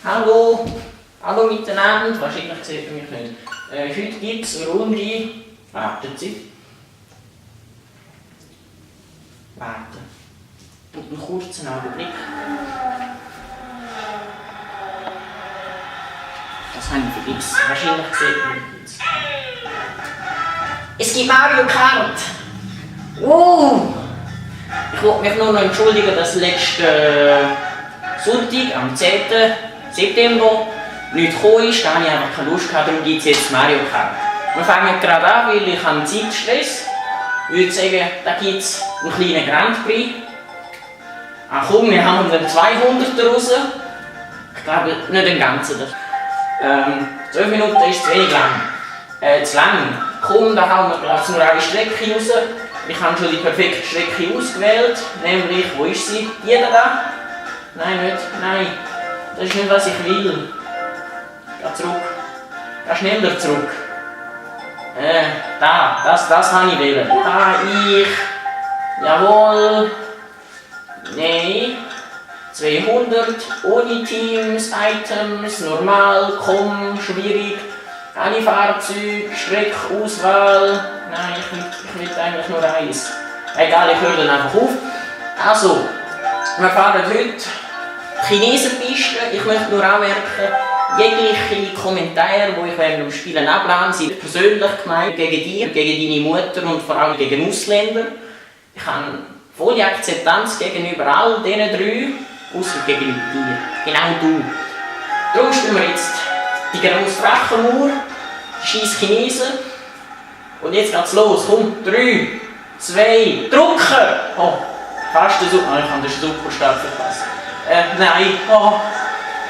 Hallo, hallo miteinander, wahrscheinlich sieht ihr mich nicht. Heute gibt es eine Runde. Warten Sie. Warten. Und einen kurzen Augenblick. Das habe ich vergessen. Wahrscheinlich sieht man mich jetzt. Es gibt Mario Kart! Wow! Ich wollte mich nur noch entschuldigen, dass letzten Sonntag, am 10. September, nichts gekommen ist. Da hatte ich einfach keine Lust, darum gibt es jetzt Mario Kart. Wir fangen gerade an, weil ich einen Zeitstress habe. Ich würde sagen, da gibt es einen kleinen Grand Prix. Ach komm, wir haben den 200er raus. Ich glaube nicht den ganzen. 12 Minuten ist zu wenig lang. Zu lang. Komm, da haben wir glaube ich nur eine Strecke raus. Ich habe schon die perfekte Strecke ausgewählt. Nämlich, wo ist sie? Die da? Nein, nicht. Nein. Das ist nicht, was ich will. Geh zurück. Geh schneller zurück. Das habe ich wählen. Jawohl. Nein. 200. Ohne Teams, Items, normal, komm, schwierig. Alle Fahrzeuge, Streckauswahl. Nein, ich will eigentlich nur eins. Egal, ich höre dann einfach auf. Also, wir fahren heute Chinesenpiste. Ich möchte nur anmerken, jegliche Kommentare, die ich während dem Spielen ablehne, sind persönlich gemeint gegen dich, gegen deine Mutter und vor allem gegen Ausländer. Ich habe volle Akzeptanz gegenüber all diesen drei, außer gegen dir. Genau du. Darum spielen wir jetzt die grosse Drachenmauer, scheiß Chinesen. Und jetzt geht's los. Komm, 3, 2, drücken! Oh, fast so. Oh, ich habe den Superstart verpasst. Nein, oh,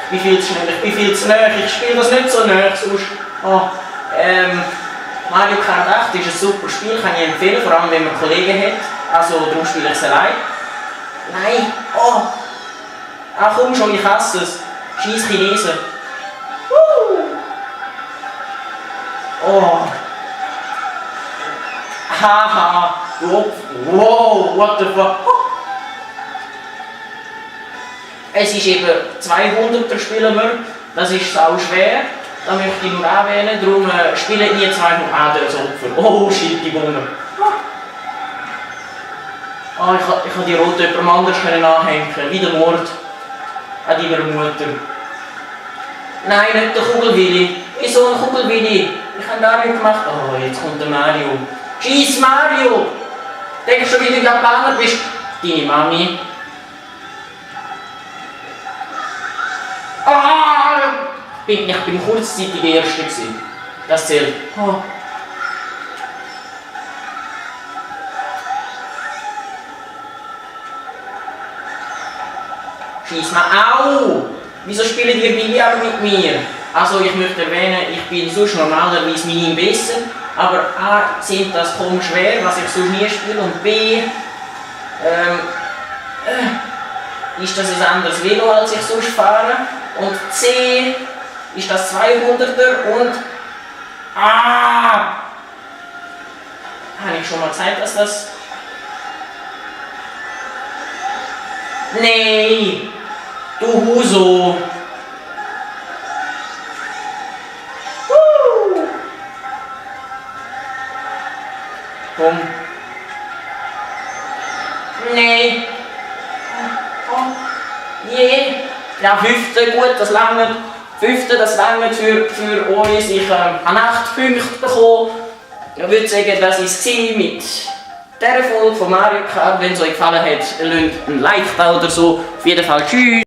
ich bin viel zu schnell, ich bin viel zu nah, ich spiele das nicht so nah, sonst. Oh, Mario Kart 8 ist ein super Spiel, kann ich empfehlen, vor allem wenn man Kollegen hat. Also darum spiele ich es allein. Nein, oh! Ach komm schon, ich hasse es. Scheiß Chinesen. Oh! Haha! Wow, what the fuck? Es ist eben 200er spielen wir, das ist sau schwer, da möchte ich nur anwählen, darum spielen nie 200 das Opfer. Oh shit, die Bombe. Oh, ich kann die rote jemandem anders anhängen, wie der Mord an deiner Mutter. Nein, nicht der Kugelwilli. Wieso ein Kugelwilli? Ich habe gar nichts gemacht. Oh, jetzt kommt der Mario. Scheiß Mario! Denkst du, wie du Japaner bist? Deine Mami. Ah! Ich bin kurzzeitig der Erste gewesen. Das zählt. Oh. Scheiss mal. Au! Wieso spielen ihr Billard mit mir? Also ich möchte erwähnen, ich bin sonst normalerweise minim besser, aber A, sind das kaum schwer, was ich sonst nie spiele, und B, ist das ein anderes Velo, als ich sonst fahre, und C, ist das 200er und habe ich schon mal gesagt, dass das... Nee, du Huso! Komm. Nee. Oh. Yeah. Ja, 5. gut, das lange. 5. das lange für uns. Ich habe 8 Punkte bekommen. Ich würde sagen, das war es mit dieser Folge von Mario Kart. Wenn es euch gefallen hat, lasst ein Like da oder so. Auf jeden Fall tschüss.